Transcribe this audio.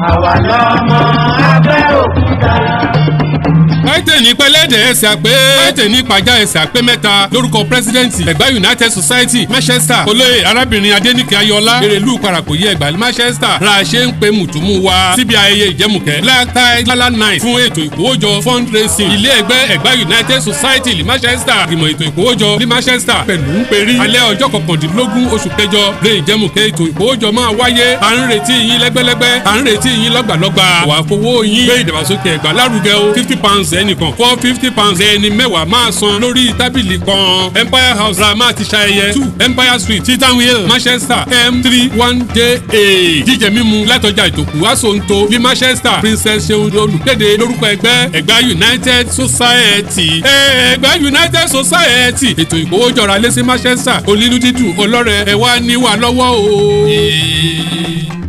Àwa lọ́mọ Abẹ́òkúta. Ẹ̀tẹ̀ ní pẹlẹ́dẹ̀ ẹsẹ̀ àpé, ẹ̀tẹ̀ ní pàjá ẹsẹ̀ àpé mẹ́ta. Lórúkọ president Ẹ̀gbá United Society Manchester, olóyè arábìnrin Adéníkẹ́ Ayọ̀lá, Èrèlú Parakòyí Ẹ̀gbá Manchester, ra ṣe ń pe mùtúmù wa síbi ayẹyẹ ìjẹ́mùkẹ́ Black Tie Gala Night fún ètò ìkówójọ fundraising ilé ẹgbẹ́ Ẹ̀gbá United Society ní Manchester. Ìgbìmọ̀ ètò ìkówójọ ní Manchester pẹ̀lú ń perí alẹ́ ọjọ́ 19 oṣù kẹjọ rẹ ìjẹ́mùkẹ́ ètò ìkówójọ máa wáyé. À ń retí yín lẹ́gbẹ́lẹ́gbẹ́, à ń retí yín lọ́gbàlọ́gbà. Wà fowó yín gbé ìdàgbàsókè Ẹ̀gbá lárugẹ o. £50 ẹnìkan, £450 ẹni 10 máa san lórí tábìlì kan. Empire House ra máa ti ṣayẹyẹ, 2 Empire Street, Cheetham Hill, Manchester, M3 1JA. Jíjẹ mímu látọjà ìtòkù asonto ní Manchester. Princess Seun olùkéde lórúkọ ẹgbẹ́ Ẹ̀gbá United Society, Ẹ̀gbá United Society. Ètò ìkówójọra lé sí Manchester, onílù dídùn ọlọ́rẹ̀ ẹ̀ wá níwà lọ́wọ́ o.